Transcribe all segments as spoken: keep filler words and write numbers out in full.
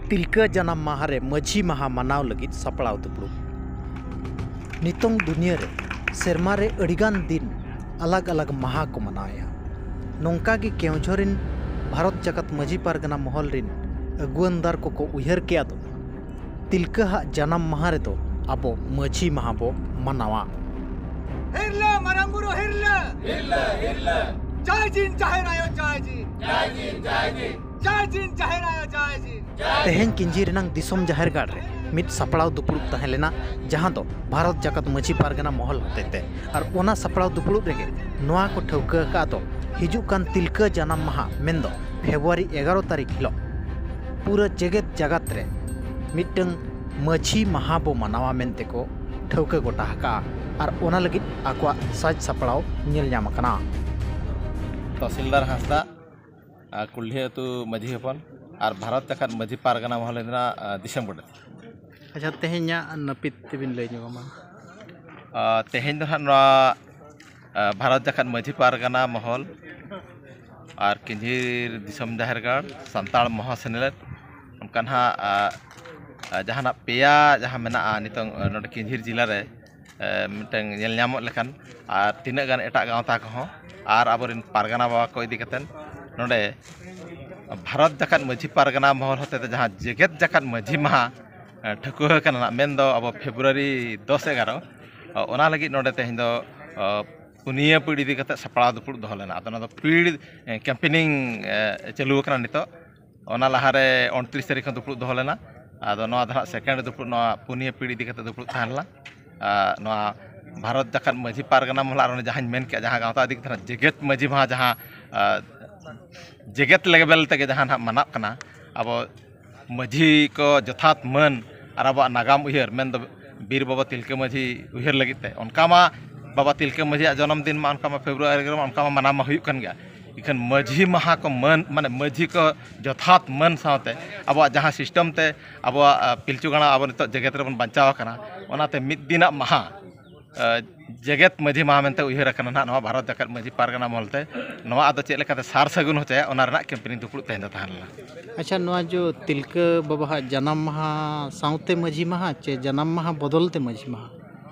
ᱛᱤᱞᱠᱟᱹ ᱡᱟᱱᱟᱢ ᱢᱟᱦᱟ ᱨᱮ ᱢᱟᱹᱡᱷᱤ ᱢᱟᱦᱟ ᱢᱟᱱᱟᱣ ᱞᱟᱹᱜᱤᱫ ᱥᱟᱯᱲᱟᱣ ᱫᱩᱯᱲᱩᱵ᱾ ᱱᱤᱛᱚᱝ ᱫᱩᱱᱤᱭᱟᱹ ᱨᱮ ᱥᱮᱨᱢᱟ ᱨᱮ ᱟᱹᱰᱤᱜᱟᱱ ᱫᱤᱱ ᱟᱞᱟᱜᱽ ᱟᱞᱟᱜᱽ ᱢᱟᱦᱟ ᱠᱚ ᱢᱟᱱᱟᱣᱮᱫᱼᱟ᱾ ᱱᱚᱝᱠᱟ ᱜᱮ ᱠᱮᱣᱡᱷᱚᱨ ᱨᱤᱱ ᱵᱷᱟᱨᱚᱛ ᱡᱟᱠᱟᱛ ᱢᱟᱹᱡᱷᱤ ᱯᱟᱨᱜᱟᱱᱟ ᱢᱚᱦᱚᱞ ᱨᱤᱱ ᱟᱹᱜᱩᱣᱟᱹᱱᱫᱟᱨ ᱠᱚᱠᱚ ᱩᱭᱦᱟᱹᱨ ᱠᱮᱫᱼᱟ ᱫᱚ, ᱛᱤᱞᱠᱟᱹ ᱦᱟᱜ ᱡᱟᱱᱟᱢ ᱢᱟᱦᱟ ᱨᱮᱫᱚ ᱟᱵᱚ ᱢᱟᱹᱡᱷᱤ ᱢᱟᱦᱟ ᱵᱚ ᱢᱟᱱᱟᱣᱟ᱾ ᱦᱤᱨᱞᱟᱹ ᱢᱟᱨᱟᱝ ᱵᱩᱨᱩ ᱦᱤᱨᱞᱟᱹ᱾ ᱦᱤᱨᱞᱟᱹ, ᱦᱤᱨᱞᱟᱹ᱾ ᱡᱟᱭ ᱡᱤᱱ ᱡᱟᱦᱮᱨ ᱟᱭᱳ ᱡᱟᱭ ᱡᱤᱱ᱾ ᱡᱟᱭ ᱡᱤᱱ, ᱡᱟᱭ ᱡᱤᱱ᱾ ᱡᱟᱭ ᱡᱤᱱ ᱡᱟᱦᱮᱨ ᱟᱭᱳ ᱡᱟᱭ ᱡᱤᱱ᱾ ᱛᱮᱦᱮᱧ ᱠᱤᱧᱡᱷᱤ ᱨᱮᱱᱟᱝ ᱫᱤᱥᱚᱢ ᱡᱟᱦᱮᱨ ᱜᱟᱲ ᱨᱮ ᱢᱤᱫ ᱥᱟᱯᱲᱟᱣ ᱫᱩᱯᱲᱩᱵ ᱛᱟᱦᱮᱸ ᱞᱮᱱᱟ, ᱡᱟᱦᱟᱸ ᱫᱚ ᱵᱷᱟᱨᱚᱛ ᱡᱟᱠᱟᱛ ᱢᱟᱹᱡᱷᱤ ᱯᱟᱨᱜᱟᱱᱟ ᱢᱚᱦᱚᱞ ᱦᱚᱛᱮᱛᱮ᱾ ᱟᱨ ᱚᱱᱟ ᱥᱟᱯᱲᱟᱣ ᱫᱩᱯᱲᱩᱵ ᱨᱮᱜᱮ ᱱᱚᱣᱟ ᱠᱚ ᱴᱷᱟᱹᱣᱠᱟᱹ ᱟᱠᱟᱫ ᱫᱚ, ᱦᱤᱡᱩᱜ ᱠᱟᱱ ᱛᱤᱞᱠᱟᱹ ᱡᱟᱱᱟᱢ ᱢᱟᱦᱟ, ᱢᱮᱱᱫᱚ ᱯᱷᱮᱵᱽᱨᱩᱣᱟᱨᱤ ᱮᱜᱟᱨᱚ ᱛᱟᱹᱨᱤᱠᱷ ᱦᱤᱞᱳᱜ ᱯᱩᱨᱟᱹ ᱡᱮᱜᱮᱛ ᱡᱟᱠᱟᱛ ᱨᱮ ᱢᱤᱫᱴᱟᱝ ᱢᱟᱹᱡᱷᱤ ᱢᱟᱦᱟ ᱵᱚ ᱢᱟᱱᱟᱣᱟ ᱢᱮᱱᱛᱮ ᱠᱚ ᱴᱷᱟᱹᱣᱠᱟᱹ ᱜᱚᱴᱟ ᱟᱠᱟᱫᱼᱟ᱾ ᱟᱨ ᱚᱱᱟ ᱞᱟᱹᱜᱤᱫ ᱟᱠᱚᱣᱟᱜ ᱥᱟᱡᱽ ᱥᱟᱯᱲᱟᱣ ᱧᱮᱞ ᱧᱟᱢ ᱟᱠᱟᱱᱟ᱾ ᱛᱚᱦᱥᱤᱞᱫᱟᱨ ᱦᱟᱸᱥᱫᱟ, ᱟᱨ ᱠᱩᱞᱦᱤ ᱟᱹᱛᱩ ᱢᱟᱹᱡᱷᱤ ᱦᱚᱯᱚᱱ ᱟᱨ ᱵᱷᱟᱨᱚᱛ ᱡᱟᱠᱟᱛ ᱢᱟᱹᱡᱷᱤ ᱯᱟᱨᱜᱟᱱᱟ ᱢᱚᱦᱚᱞ ᱨᱮᱱᱟᱜ, ᱟᱨ, ᱫᱤᱥᱚᱢ ᱜᱚᱰᱮᱛ᱾ ᱟᱪᱪᱷᱟ, ᱛᱮᱦᱮᱧᱟᱜ ᱱᱟᱹᱯᱤᱛ ᱛᱮᱵᱤᱱ ᱞᱟᱹᱭ ᱧᱚᱜ ᱟᱢᱟ? ᱟᱨ, ᱛᱮᱦᱮᱧ ᱫᱚ ᱦᱟᱸᱜ ᱱᱚᱣᱟ, ᱟᱨ, ᱵᱷᱟᱨᱚᱛ ᱡᱟᱠᱟᱛ ᱢᱟᱹᱡᱷᱤ ᱯᱟᱨᱜᱟᱱᱟ ᱢᱚᱦᱚᱞ ᱟᱨ ᱠᱤᱧᱡᱷᱤᱨ ᱫᱤᱥᱚᱢ ᱡᱟᱦᱮᱨ ᱜᱟᱲ ᱥᱟᱱᱛᱟᱲ ᱢᱚᱦᱟ ᱥᱮᱱᱮᱞᱮᱫ, ᱚᱱᱠᱟ ᱱᱟᱦᱟᱜ, ᱟᱨ, ᱟᱨ, ᱡᱟᱦᱟᱱᱟᱜ ᱯᱮᱭᱟ ᱡᱟᱦᱟᱸ ᱢᱮᱱᱟᱜᱼᱟ ᱱᱤᱛᱚᱝ, ᱟᱨ, ᱱᱚᱰᱮ ᱠᱤᱧᱡᱷᱤᱨ ᱡᱮᱞᱟ ᱨᱮ, ᱮ, ᱢᱤᱫᱴᱟᱝ ᱧᱮᱞ ᱧᱟᱢᱚᱜ ᱞᱮᱠᱟᱱ, ᱟᱨ ᱛᱤᱱᱟᱹᱜ ᱜᱟᱱ ᱮᱴᱟᱜ ᱜᱟᱶᱛᱟ ᱠᱚᱦᱚᱸ, ᱟᱨ ᱟᱵᱚᱨᱮᱱ ᱯᱟᱨᱜᱟᱱᱟ ᱵᱟᱵᱟ ᱠᱚ ᱤᱫᱤ ᱠᱟᱛᱮᱫ ᱱᱚᱰᱮ ᱵᱷᱟᱨᱚᱛ ᱡᱟᱠᱟᱛ ᱢᱟᱹᱡᱷᱤ ᱯᱟᱨᱜᱟᱱᱟ ᱢᱚᱦᱚᱞ ᱦᱚᱛᱮᱛᱮ ᱡᱟᱦᱟᱸ ᱡᱮᱜᱮᱛ ᱡᱟᱠᱟᱛ ᱢᱟᱹᱡᱷᱤ ᱢᱟᱦᱟ, ᱮ, ᱴᱷᱟᱹᱣᱠᱟᱹ ᱟᱠᱟᱱᱟ, ᱢᱮᱱᱫᱚ ᱟᱵᱚ ᱯᱷᱮᱵᱽᱨᱩᱣᱟᱨᱤ ᱫᱚᱥ ᱮᱜᱟᱨᱚ, ᱚ, ᱚᱱᱟ ᱞᱟᱹᱜᱤᱫ ᱱᱚᱰᱮ ᱛᱮᱦᱮᱧ ᱫᱚ, ᱚ, ᱯᱩᱱᱭᱟᱹ ᱯᱤᱲ ᱤᱫᱤ ᱠᱟᱛᱮᱫ ᱥᱟᱯᱲᱟᱣ ᱫᱩᱯᱲᱩᱵ ᱫᱚᱦᱚ ᱞᱮᱱᱟ᱾ ᱟᱫᱚ ᱚᱱᱟ ᱫᱚ ᱯᱤᱲ, ᱮ, ᱠᱮᱢᱯᱮᱱᱤᱝ, ᱮ, ᱪᱟᱹᱞᱩ ᱟᱠᱟᱱᱟ ᱱᱤᱛᱚᱜ᱾ ᱚᱱᱟ ᱞᱟᱦᱟᱨᱮ ᱩᱱᱛᱨᱤᱥ ᱛᱟᱹᱨᱤᱠᱷ ᱦᱚᱸ ᱫᱩᱯᱲᱩᱵ ᱫᱚᱦᱚ ᱞᱮᱱᱟ᱾ ᱟᱫᱚ ᱱᱚᱣᱟ ᱫᱚ ᱦᱟᱸᱜ ᱥᱮᱠᱮᱱᱰ ᱫᱩᱯᱲᱩᱵ, ᱱᱚᱣᱟ ᱯᱩᱱᱭᱟᱹ ᱯᱤᱲ ᱤᱫᱤ ᱠᱟᱛᱮ ᱫᱩᱯᱲᱩᱵ ᱛᱟᱦᱮᱸ ᱞᱮᱱᱟ᱾ ᱟᱨ ᱱᱚᱣᱟ ᱵᱷᱟᱨᱚᱛ ᱡᱟᱠᱟᱛ ᱢᱟᱹᱡᱷᱤ ᱯᱟᱨᱜᱟᱱᱟ ᱢᱚᱦᱚᱞ ᱟᱨ ᱚᱱᱮ ᱡᱟᱦᱟᱸᱧ ᱢᱮᱱ ᱠᱮᱜᱼᱟ, ᱡᱟᱦᱟᱸ ᱜᱟᱶᱛᱟ ᱤᱫᱤ ᱠᱟᱛᱮ ᱱᱟᱜ ᱡᱮᱜᱮᱛ ᱢᱟᱹᱡᱷᱤ ᱢᱟᱦᱟ ᱡᱟᱦᱟᱸ, ᱟᱨ, ᱡᱮᱜᱮᱛ ᱞᱮᱵᱮᱞ ᱛᱮᱜᱮ ᱡᱟᱦᱟᱸ ᱱᱟᱜ ᱢᱟᱱᱟᱜ ᱠᱟᱱᱟ, ᱟᱵᱚ ᱢᱟᱹᱡᱷᱤ ᱠᱚ ᱡᱚᱛᱷᱟᱛ ᱢᱟᱹᱱ ᱟᱨ ᱟᱵᱚᱣᱟᱜ ᱱᱟᱜᱟᱢ ᱩᱭᱦᱟᱹᱨ, ᱢᱮᱱᱫᱚ ᱵᱤᱨ ᱵᱟᱵᱟ ᱛᱤᱞᱠᱟᱹ ᱢᱟᱹᱡᱷᱤ ᱩᱭᱦᱟᱹᱨ ᱞᱟᱹᱜᱤᱫ ᱛᱮ, ᱚᱱᱠᱟ ᱢᱟ ᱵᱟᱵᱟ ᱛᱤᱞᱠᱟᱹ ᱢᱟᱹᱡᱷᱤᱭᱟᱜ ᱡᱚᱱᱚᱢ ᱫᱤᱱ ᱢᱟ ᱚᱱᱠᱟ ᱢᱟ ᱯᱷᱮᱵᱽᱨᱩᱣᱟᱨᱤ ᱨᱮᱢᱟ ᱚᱱᱠᱟ ᱢᱟ ᱢᱟᱱᱟᱣ ᱢᱟ ᱦᱩᱭᱩᱜ ᱠᱟᱱ ᱜᱮᱭᱟ᱾ ᱤᱠᱷᱟᱹᱱ ᱢᱟᱹᱡᱷᱤ ᱢᱟᱦᱟ ᱠᱚ ᱢᱟᱹᱱ, ᱢᱟᱱᱮ ᱢᱟᱹᱡᱷᱤ ᱠᱚ ᱡᱚᱛᱷᱟᱛ ᱢᱟᱹᱱ ᱥᱟᱶᱛᱮ ᱟᱵᱚᱣᱟᱜ ᱡᱟᱦᱟᱸ ᱥᱤᱥᱴᱮᱢ ᱛᱮ ᱟᱵᱚᱣᱟᱜ, ᱟ, ᱯᱤᱞᱪᱩ ᱜᱟᱲᱟ ᱟᱵᱚ ᱱᱤᱛᱚᱜ ᱡᱮᱜᱮᱛ ᱨᱮᱵᱚᱱ ᱵᱟᱧᱪᱟᱣ ᱟᱠᱟᱱᱟ, ᱚᱱᱟᱛᱮ ᱢᱤᱫ ᱫᱤᱱᱟᱜ ᱢᱟᱦᱟ ᱡᱮᱜᱮᱛ ᱢᱟᱹᱡᱷᱤ ᱢᱟᱦᱟ ᱢᱮᱱᱛᱮ ᱩᱭᱦᱟᱹᱨ ᱟᱠᱟᱱᱟ ᱱᱟᱦᱟᱜ ᱱᱚᱣᱟ ᱵᱷᱟᱨᱚᱛ ᱡᱟᱠᱟᱛ ᱢᱟᱹᱡᱷᱤ ᱯᱟᱨᱜᱟᱱᱟ ᱢᱚᱦᱚᱞ ᱛᱮ᱾ ᱱᱚᱣᱟ ᱟᱫᱚ ᱪᱮᱫ ᱞᱮᱠᱟᱛᱮ ᱥᱟᱨ ᱥᱟᱹᱜᱩᱱ ᱦᱚᱪᱚᱭᱟ, ᱚᱱᱟ ᱨᱮᱱᱟᱜ ᱠᱮᱢᱯᱮᱱᱤᱝ ᱫᱩᱯᱲᱩᱵ ᱛᱮᱦᱮᱧ ᱫᱚ ᱛᱟᱦᱮᱸ ᱞᱮᱱᱟ᱾ ᱟᱪᱪᱷᱟ, ᱱᱚᱣᱟ ᱡᱚ ᱛᱤᱞᱠᱟᱹ ᱵᱟᱵᱟᱣᱟᱜ ᱡᱟᱱᱟᱢ ᱢᱟᱦᱟ ᱥᱟᱶᱛᱮ ᱢᱟᱹᱡᱷᱤ ᱢᱟᱦᱟ ᱪᱮ ᱡᱟᱱᱟᱢ ᱢᱟᱦᱟ ᱵᱚᱫᱚᱞ ᱛᱮ ᱢᱟᱹᱡᱷᱤ ᱢᱟᱦᱟ?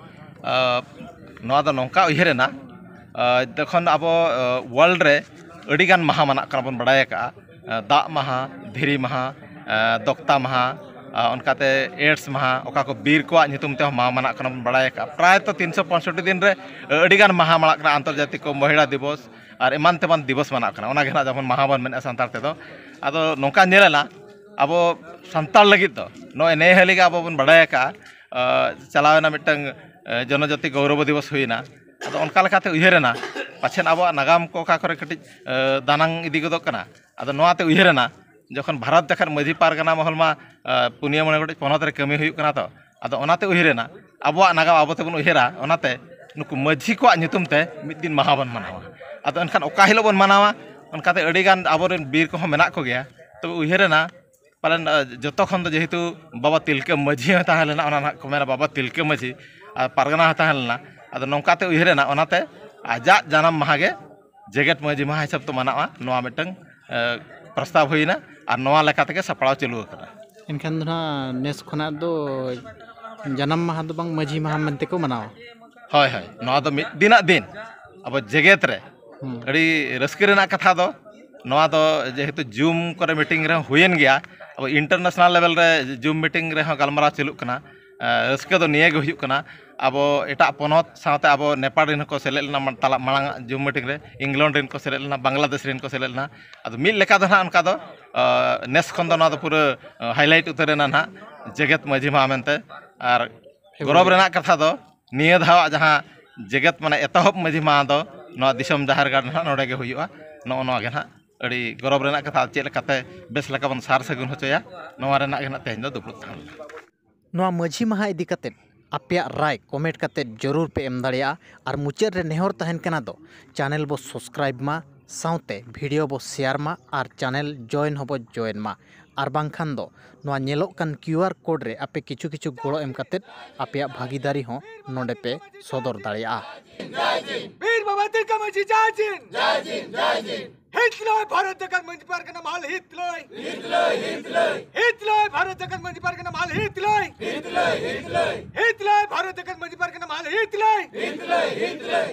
ᱟᱸ, ᱱᱚᱣᱟ ᱫᱚ ᱱᱚᱝᱠᱟ ᱩᱭᱦᱟᱹᱨ ᱮᱱᱟ, ᱟᱸ, ᱡᱚᱠᱷᱚᱱ ᱟᱵᱚ, ᱟᱸ, ᱣᱟᱨᱞᱰ ᱨᱮ ᱟᱹᱰᱤᱜᱟᱱ ᱢᱟᱦᱟ ᱢᱟᱱᱟᱜ ᱠᱟᱱᱟ ᱵᱚᱱ ᱵᱟᱲᱟᱭ ᱟᱠᱟᱜᱼᱟ, ᱟᱸ, ᱫᱟᱜ ᱢᱟᱦᱟ, ᱫᱷᱤᱨᱤ ᱢᱟᱦᱟ, ᱟᱸ, ᱫᱚᱠᱛᱟ ᱢᱟᱦᱟ, ᱟᱸ, ᱚᱱᱠᱟᱛᱮ ᱮᱰᱥ ᱢᱟᱦᱟ, ᱚᱠᱟ ᱠᱚ ᱵᱤᱨ ᱠᱚᱣᱟᱜ ᱧᱩᱛᱩᱢ ᱛᱮᱦᱚᱸ ᱢᱟᱦᱟ ᱢᱟᱱᱟᱜ ᱠᱟᱱᱟ ᱵᱚᱱ ᱵᱟᱲᱟᱭ ᱟᱠᱟᱜᱼᱟ᱾ ᱯᱨᱟᱭᱛᱚ ᱛᱤᱱᱥᱚ ᱯᱚᱸᱭᱥᱚᱴᱴᱤ ᱫᱤᱱ ᱨᱮ ᱟᱹᱰᱤᱜᱟᱱ ᱢᱟᱦᱟ ᱢᱟᱱᱟᱜ ᱠᱟᱱᱟ, ᱟᱱᱛᱚᱨᱡᱟᱛᱤᱠ ᱢᱚᱦᱤᱞᱟ ᱫᱤᱵᱚᱥ ᱟᱨ ᱮᱢᱟᱱ ᱛᱮᱢᱟᱱ ᱫᱤᱵᱚᱥ ᱢᱟᱱᱟᱜ ᱠᱟᱱᱟ, ᱚᱱᱟ ᱜᱮ ᱱᱟᱦᱟᱜ ᱡᱮᱢᱚᱱ ᱢᱟᱦᱟ ᱵᱚᱱ ᱢᱮᱱᱮᱫᱼᱟ ᱥᱟᱱᱛᱟᱲ ᱛᱮᱫᱚ᱾ ᱟᱫᱚ ᱱᱚᱝᱠᱟ ᱧᱮᱞ ᱮᱱᱟ, ᱟᱵᱚ ᱥᱟᱱᱛᱟᱲ ᱞᱟᱹᱜᱤᱫ ᱫᱚ ᱱᱚᱜᱼᱚᱭ ᱱᱮ ᱦᱟᱹᱞᱤ ᱜᱮ ᱟᱵᱚ ᱵᱚᱱ ᱵᱟᱲᱟᱭ ᱟᱠᱟᱜᱼᱟ, ᱟᱸ, ᱪᱟᱞᱟᱣᱮᱱᱟ ᱢᱤᱫᱴᱟᱝ, ᱟᱸ, ᱡᱚᱱᱚᱡᱟᱛᱤ ᱜᱚᱣᱨᱚᱵ ᱫᱤᱵᱚᱥ ᱦᱩᱭᱮᱱᱟ᱾ ᱟᱫᱚ ᱚᱱᱠᱟ ᱞᱮᱠᱟᱛᱮ ᱩᱭᱦᱟᱹᱨᱮᱱᱟ, ᱯᱟᱪᱷᱮᱫ ᱟᱵᱚᱣᱟᱜ ᱱᱟᱜᱟᱢ ᱠᱚ ᱚᱠᱟ ᱠᱚᱨᱮ ᱠᱟᱹᱴᱤᱡ, ᱟᱸ, ᱫᱟᱱᱟᱝ ᱤᱫᱤ ᱜᱚᱫᱚᱜ ᱠᱟᱱᱟ᱾ ᱟᱫᱚ ᱱᱚᱣᱟᱛᱮ ᱩᱭᱦᱟᱹᱨᱮᱱᱟ, ᱡᱚᱠᱷᱚᱱ ᱵᱷᱟᱨᱚᱛ ᱡᱟᱠᱟᱛ ᱢᱟᱹᱡᱷᱤ ᱯᱟᱨᱜᱟᱱᱟ ᱢᱚᱦᱚᱞ ᱢᱟ, ᱟᱸ, ᱯᱩᱱᱭᱟᱹ ᱢᱚᱬᱮ ᱜᱚᱴᱮᱡ ᱯᱚᱱᱚᱛ ᱨᱮ ᱠᱟᱹᱢᱤ ᱦᱩᱭᱩᱜ ᱠᱟᱱᱟ ᱛᱚ, ᱟᱫᱚ ᱚᱱᱟᱛᱮ ᱩᱭᱦᱟᱹᱨᱮᱱᱟ, ᱟᱵᱚᱣᱟᱜ ᱱᱟᱜᱟᱢ ᱟᱵᱚ ᱛᱮᱵᱚᱱ ᱩᱭᱦᱟᱹᱨᱟ, ᱚᱱᱟᱛᱮ ᱱᱩᱠᱩ ᱢᱟᱹᱡᱷᱤ ᱠᱚᱣᱟᱜ ᱧᱩᱛᱩᱢ ᱛᱮ ᱢᱤᱫ ᱫᱤᱱ ᱢᱟᱦᱟ ᱵᱚᱱ ᱢᱟᱱᱟᱣᱟ᱾ ᱟᱫᱚ ᱮᱱᱠᱷᱟᱱ ᱚᱠᱟ ᱦᱤᱞᱳᱜ ᱵᱚᱱ ᱢᱟᱱᱟᱣᱟ? ᱚᱱᱠᱟᱛᱮ ᱟᱹᱰᱤᱜᱟᱱ ᱟᱵᱚᱨᱮᱱ ᱵᱤᱨ ᱠᱚᱦᱚᱸ ᱢᱮᱱᱟᱜ ᱠᱚᱜᱮᱭᱟ, ᱛᱚᱵᱮ ᱩᱭᱦᱟᱹᱨᱮᱱᱟ, ᱯᱟᱞᱮᱱ, ᱟᱸ, ᱡᱚᱛᱚ ᱠᱷᱚᱱ ᱫᱚ ᱡᱮᱦᱮᱛᱩ ᱵᱟᱵᱟ ᱛᱤᱞᱠᱟᱹ ᱢᱟᱹᱡᱷᱤ ᱦᱚᱸᱭ ᱛᱟᱦᱮᱸ ᱞᱮᱱᱟ, ᱚᱱᱟ ᱱᱟᱦᱟᱜ ᱠᱚ ᱢᱮᱱᱟ ᱵᱟᱵᱟ ᱛᱤᱞᱠᱟᱹ ᱢᱟᱹᱡᱷᱤ, ᱟᱨ ᱯᱟᱨᱜᱟᱱᱟ ᱦᱚᱸᱭ ᱛᱟᱦᱮᱸ ᱞᱮᱱᱟ, ᱚᱱᱟᱛᱮ ᱟᱡᱟᱜ ᱡᱟᱱᱟᱢ ᱢᱟᱦᱟ ᱜᱮ ᱡᱮᱜᱮᱛ ᱢᱟᱹᱡᱷᱤ ᱢᱟᱦᱟ ᱦᱤᱥᱟᱹᱵ ᱛᱮ ᱢᱟᱱᱟᱜᱼᱟ, ᱱᱚᱣᱟ ᱢᱤᱫᱴᱟᱝ, ᱟᱸ, ᱯᱨᱚᱥᱛᱟᱵ ᱦᱩᱭᱮᱱᱟ ᱟᱨ ᱱᱚᱣᱟ ᱞᱮᱠᱟ ᱛᱮᱜᱮ ᱥᱟᱯᱲᱟᱣ ᱪᱟᱹᱞᱩ ᱟᱠᱟᱱᱟ᱾ ᱮᱱᱠᱷᱟᱱ ᱫᱚ ᱱᱟᱦᱟᱜ ᱱᱮᱥ ᱠᱷᱚᱱᱟᱜ ᱫᱚ ᱡᱟᱱᱟᱢ ᱢᱟᱦᱟ ᱫᱚ ᱵᱟᱝ, ᱢᱟᱹᱡᱷᱤ ᱢᱟᱦᱟ ᱢᱮᱱᱛᱮ ᱠᱚ ᱢᱟᱱᱟᱣᱟ᱾ ᱦᱳᱭ, ᱦᱳᱭ, ᱱᱚᱣᱟ ᱫᱚ ᱢᱤᱫ ᱫᱤᱱᱟᱜ ᱫᱤᱱ ᱟᱵᱚ ᱡᱮᱜᱮᱛ ᱨᱮ᱾ ᱦᱩᱸ᱾ ᱟᱹᱰᱤ ᱨᱟᱹᱥᱠᱟᱹ ᱨᱮᱱᱟᱜ ᱠᱟᱛᱷᱟ ᱫᱚ ᱱᱚᱣᱟ ᱫᱚ, ᱡᱮᱦᱮᱛᱩ ᱡᱩᱢ ᱠᱚᱨᱮ ᱢᱤᱴᱤᱝ ᱨᱮᱦᱚᱸ ᱦᱩᱭᱮᱱ ᱜᱮᱭᱟ, ᱟᱵᱚ ᱤᱱᱴᱟᱨᱱᱮᱥᱱᱟᱞ ᱞᱮᱵᱮᱞ ᱨᱮ ᱡᱩᱢ ᱢᱤᱴᱤᱝ ᱨᱮᱦᱚᱸ ᱜᱟᱞᱢᱟᱨᱟᱣ ᱪᱟᱹᱞᱩᱜ ᱠᱟᱱᱟ᱾ ᱮᱸ, ᱨᱟᱹᱥᱠᱟᱹ ᱫᱚ ᱱᱤᱭᱟᱹ ᱜᱮ ᱦᱩᱭᱩᱜ ᱠᱟᱱᱟ, ᱟᱵᱚ ᱮᱴᱟᱜ ᱯᱚᱱᱚᱛ ᱥᱟᱶᱛᱮ ᱟᱵᱚ ᱱᱮᱯᱟᱲ ᱨᱮᱱ ᱦᱚᱸᱠᱚ ᱥᱮᱞᱮᱫ ᱞᱮᱱᱟ ᱢᱟ-, ᱛᱟᱞᱟ ᱢᱟᱲᱟᱝ ᱟᱜ ᱡᱩᱢ ᱢᱤᱴᱤᱝ ᱨᱮ, ᱤᱝᱞᱚᱱᱰ ᱨᱮᱱ ᱠᱚ ᱥᱮᱞᱮᱫ ᱞᱮᱱᱟ, ᱵᱟᱝᱞᱟᱫᱮᱥ ᱨᱮᱱ ᱠᱚ ᱥᱮᱞᱮᱫ ᱞᱮᱱᱟ᱾ ᱟᱫᱚ ᱢᱤᱫ ᱞᱮᱠᱟ ᱫᱚ ᱱᱟᱦᱟᱜ ᱚᱱᱠᱟ ᱫᱚ, ᱟᱸ, ᱱᱮᱥ ᱠᱷᱚᱱ ᱫᱚ ᱱᱚᱣᱟ ᱫᱚ ᱯᱩᱨᱟᱹ, ᱟᱸ, ᱦᱟᱭᱞᱟᱭᱤᱴ ᱩᱛᱟᱹᱨ ᱮᱱᱟ ᱱᱟᱦᱟᱜ ᱡᱮᱜᱮᱛ ᱢᱟᱹᱡᱷᱤ ᱢᱟᱦᱟ ᱢᱮᱱᱛᱮ᱾ ᱟᱨ ᱜᱚᱨᱚᱵᱽ ᱨᱮᱱᱟᱜ ᱠᱟᱛᱷᱟ ᱫᱚ ᱱᱤᱭᱟᱹ ᱫᱷᱟᱣᱟᱜ ᱡᱟᱦᱟᱸ ᱡᱮᱜᱮᱛ ᱢᱟᱱᱮ ᱮᱛᱚᱦᱚᱵ ᱢᱟᱹᱡᱷᱤ ᱢᱟᱦᱟ ᱫᱚ ᱱᱚᱣᱟ ᱫᱤᱥᱚᱢ ᱡᱟᱦᱮᱨ ᱜᱟᱲ ᱱᱟᱦᱟᱜ ᱱᱚᱰᱮ ᱜᱮ ᱦᱩᱭᱩᱜᱼᱟ᱾ ᱱᱚᱜᱼᱚ ᱱᱚᱣᱟ ᱜᱮ ᱱᱟᱦᱟᱜ ᱟᱹᱰᱤ ᱜᱚᱨᱚᱵᱽ ᱨᱮᱱᱟᱜ ᱠᱟᱛᱷᱟ, ᱪᱮᱫ ᱞᱮᱠᱟᱛᱮ ᱵᱮᱥ ᱞᱮᱠᱟ ᱵᱚᱱ ᱥᱟᱨ ᱥᱟᱹᱜᱩᱱ ᱦᱚᱪᱚᱭᱟ, ᱱᱚᱣᱟ ᱨᱮᱱᱟᱜ ᱜᱮ ᱱᱟᱦᱟᱜ ᱛᱮᱦᱮᱧ ᱫᱚ ᱫᱩᱯᱲᱩᱵ ᱛᱟᱦᱮᱸ ᱞᱮᱱᱟ᱾ ᱱᱚᱣᱟ ᱢᱟᱹᱡᱷᱤ ᱢᱟᱦᱟ ᱤᱫᱤ ᱠᱟᱛᱮᱫ ᱟᱯᱮᱭᱟᱜ ᱨᱟᱭ ᱠᱚᱢᱮᱱᱴ ᱠᱟᱛᱮᱫ ᱡᱚᱨᱩᱨ ᱯᱮ ᱮᱢ ᱫᱟᱲᱮᱭᱟᱜᱼᱟ᱾ ᱟᱨ ᱢᱩᱪᱟᱹᱫ ᱨᱮ ᱱᱮᱦᱚᱨ ᱛᱟᱦᱮᱱ ᱠᱟᱱᱟ ᱫᱚ, ᱪᱮᱱᱮᱞ ᱵᱚ ᱥᱟᱵᱥᱠᱨᱟᱭᱤᱵᱽ ᱢᱟ, ᱥᱟᱶᱛᱮ ᱵᱷᱤᱰᱤᱭᱳ ᱵᱚ ᱥᱮᱭᱟᱨ ᱢᱟ ᱟᱨ ᱪᱮᱱᱮᱞ ᱡᱚᱭᱮᱱ ᱦᱚᱸᱵᱚ ᱡᱚᱭᱮᱱ ᱢᱟ᱾ ᱟᱨ ᱵᱟᱝᱠᱷᱟᱱ ᱫᱚ ᱱᱚᱣᱟ ᱧᱮᱞᱚᱜ ᱠᱟᱱ QR code ᱨᱮ ᱟᱯᱮ ᱠᱤᱪᱷᱩ ᱠᱤᱪᱷᱩ ᱜᱚᱲᱚ ᱮᱢ ᱠᱟᱛᱮᱫ ᱟᱯᱮᱭᱟᱜ ᱵᱷᱟᱹᱜᱤᱫᱟᱹᱨᱤ ᱦᱚᱸ ᱱᱚᱰᱮ ᱯᱮ ᱥᱚᱫᱚᱨ ᱫᱟᱲᱮᱭᱟᱜᱼᱟ᱾ ᱵᱤᱨ ᱵᱟᱵᱟ ᱛᱤᱞᱠᱟᱹ ᱢᱟᱹᱡᱷᱤ ᱡᱟᱭ ᱡᱤᱱ᱾ ᱡᱟᱭ ᱡᱤᱱ, ᱡᱟᱭ ᱡᱤᱱ᱾ ᱦᱤᱛᱞᱚᱭ ᱵᱷᱟᱨᱚᱛ ᱡᱟᱠᱟᱛ ᱢᱟᱹᱡᱷᱤ ᱯᱟᱨᱜᱟᱱᱟ ᱢᱟᱞ ᱦᱤᱛᱞᱚᱭ᱾ ᱦᱤᱛᱞᱚᱭ, ᱦᱤᱛᱞᱚᱭ᱾ ᱦᱤᱛᱞᱚᱭ ᱵᱷᱟᱨᱚᱛ ᱡᱟᱠᱟᱛ ᱢᱟᱹᱡᱷᱤ ᱯᱟᱨᱜᱟᱱᱟ ᱢᱟᱞ ᱦᱤᱛᱞᱚᱭ᱾ ᱦᱤᱛᱞᱚᱭ, ᱦᱤᱛᱞᱚᱭ᱾ ᱦᱤᱛᱞᱚᱭ ᱵᱷᱟᱨᱚᱛ ᱡᱟᱠᱟᱛ ᱢᱟᱹᱡᱷᱤ ᱯᱟᱨᱜᱟᱱᱟ ᱢᱟᱞ ᱦᱤᱛᱞᱚᱭ᱾ ᱦᱤᱛᱞᱚᱭ, ᱦᱤᱛᱞᱚᱭ᱾